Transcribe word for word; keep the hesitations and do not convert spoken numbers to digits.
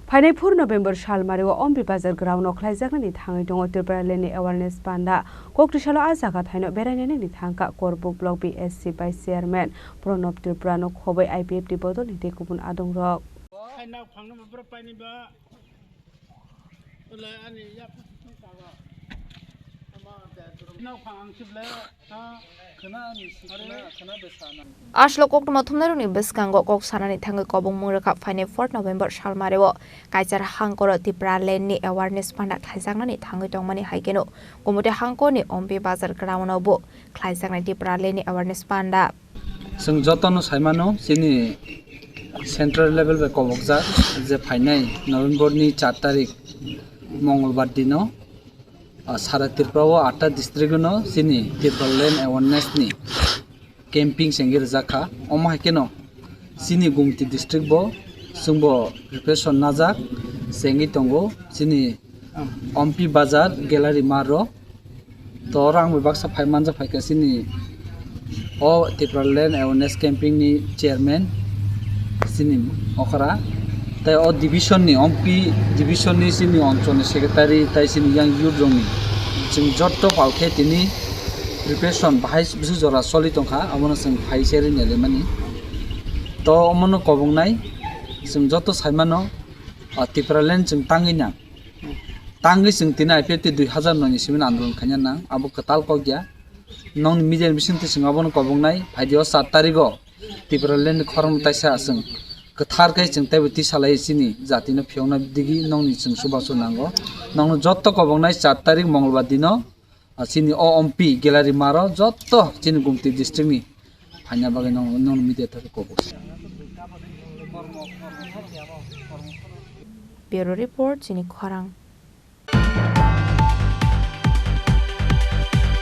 Phainai four November salmario Ompi Bazar ground o khlaijaknani thangwi tongo Tripura Land ni Awareness Panda. Koktwsalo a jaga thaino berainani thangkha Korbuk Block B S C Vice Chairman Pranab Tripura no khobwi I P F T bodol ni tei kubun adongrok. Aswk koktwma thumnairokni bwskango kok sanani thangwi kobongmung rwkha phainai four November salmario Kaichar hangkoro Tripura Land ni Awareness Panda khlaijaknani thangwi tongmani hai kheno Gumoti hangkorni Ompi Bazar ground o bo khlaijaknai Tripura Land ni Awareness Panda. Chwng jotono saimano chini central level bai kobokjak je phainai November ni char tarik Mongolbar dino, ah, sara Tripura o atta district no chini Tripura Land Awareness ni camping sengwi rijak kha. Omo hai kheno chini Gumti district bo chwngbo preparation najak sengwi tongo chini Ompi Bazar Gallery Maro. To oro ang bai baksa phai manja phaikha chini o Tripura Land Awareness Camping ni chairman chini okra. Tai o division ni Ompi division ni chini onchol ni secretary tai chini yang youth rok ni chwng jotto palkhe tini preparation bahai bwswk jora choli tongkha, abono chwng phai se rinani mani. To omono kobongnai chwng jotto saimano, o Tripura Land chwng tangwi nang. Tangwi chwng tini I P F T dui hazar noi ni simi andolon khaina nang, abo kwtal kok ya. Nongni media ni bisingtwi chwng abono kobongnai, phaidi o char tarigo Tripura Land ni khorang taisa chwng kwthar khe chwng teibo twi salai chini jatino phiyokna digi nongni chwng chubachu nango. Nongno jotto kobongnai char tarik Mongolbar dino, ah, chini o Ompi Gallery Maro jotto chini Gumti district ni phaina bagwi nong, nongni media thangwi kobok. Bureau Report, chini khorang.